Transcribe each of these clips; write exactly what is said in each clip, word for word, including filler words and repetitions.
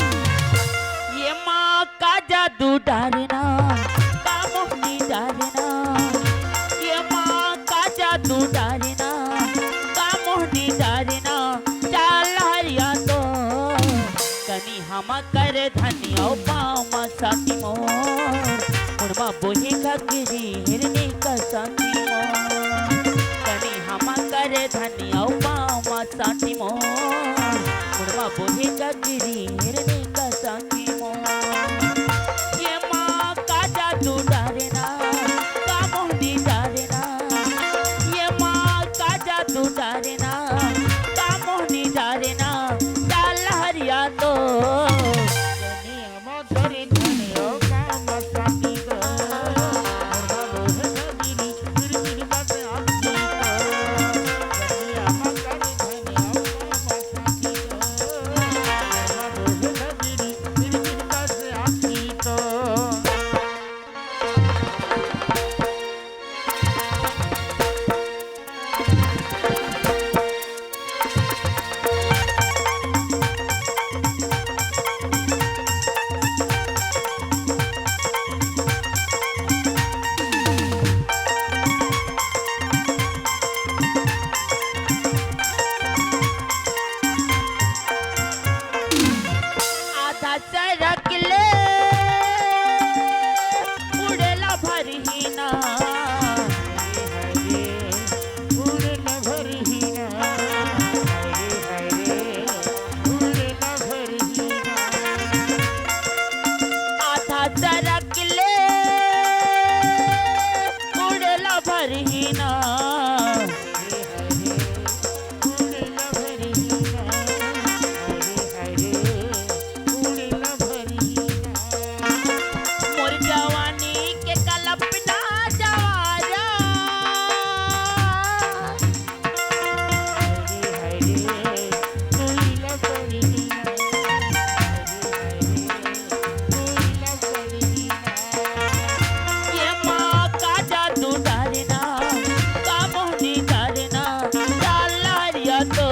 ये माँ का जादू डारना, का मोहनी डारना, ये माँ का जादू डारना, का मोहनी डारना, चाल हरिया तो कनी हम कर धनी अउ पाँव म साटी मोर, मुड़मा बोहे घगरी हिरनी का साटी मोर, कनी हम कर धनी अउ पाँव म साटी मोर, मुड़मा बोहे घगरी हिरनी का साटी मोर। ये माँ का जादू डारना, का मोहनी डारना, ये माँ का जादू डारना, का मोहनी डारना, डाल हरिया तो। आधा सरक ले उड़ेला भरही ना। उड़ेला भरही ना। आधा सरक ले उड़ेला भरही ना। मोर जवानी के कल्पना जवारा। ये माँ का जादू डारना, का मोहनी डारना, डाल लारिया तो।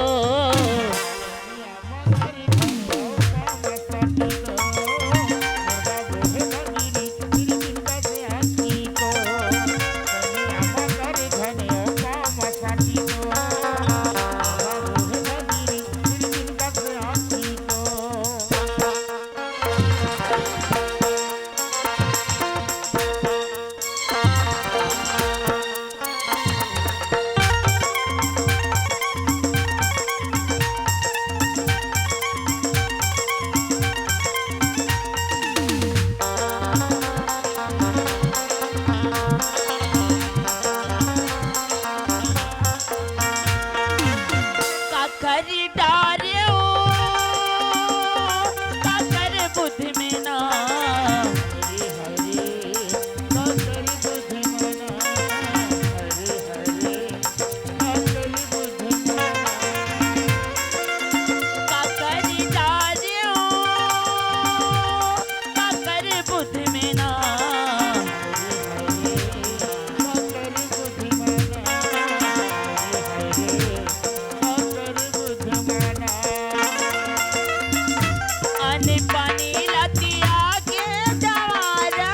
काकर डारे ओ, काकर बुद्धि में ना। हरे हरे, काकर बुद्धि में ना। हरे हरे, काकर बुद्धि में ना। काकर डारे ओ, काकर बुद्धि में ना। अन्न पानी ला तियागे जवारा।